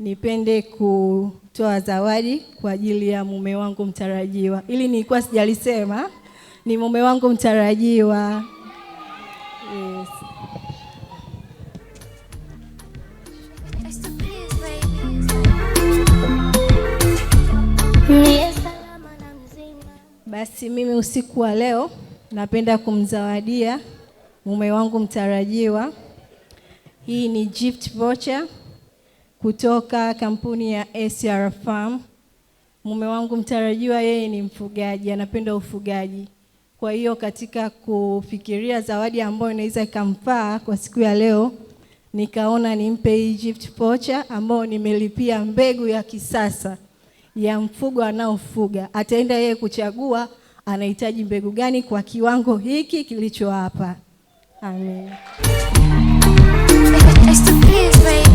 Nipende kutoa zawadi kwa ajili ya mume wangu mtarajiwa. Ili nilikuwa sijalisema, ni mume wangu mtarajiwa. Yes. Basi mimi usiku wa leo napenda kumzawadia mume wangu mtarajiwa. Hii ni gift voucher kutoka kampuni ya SR Farm. Mume wangu mtarajiwa yeye ni mfugaji, anapenda ufugaji. Kwa hiyo katika kufikiria zawadi ambayo inaweza ikamfaa kwa siku ya leo, nikaona nimpe hii gift voucher ambayo nimelipia mbegu ya kisasa ya mfugo anaofuga. Ataenda yeye kuchagua anahitaji mbegu gani kwa kiwango hiki kilicho hapa. Amen. It's the kids, baby.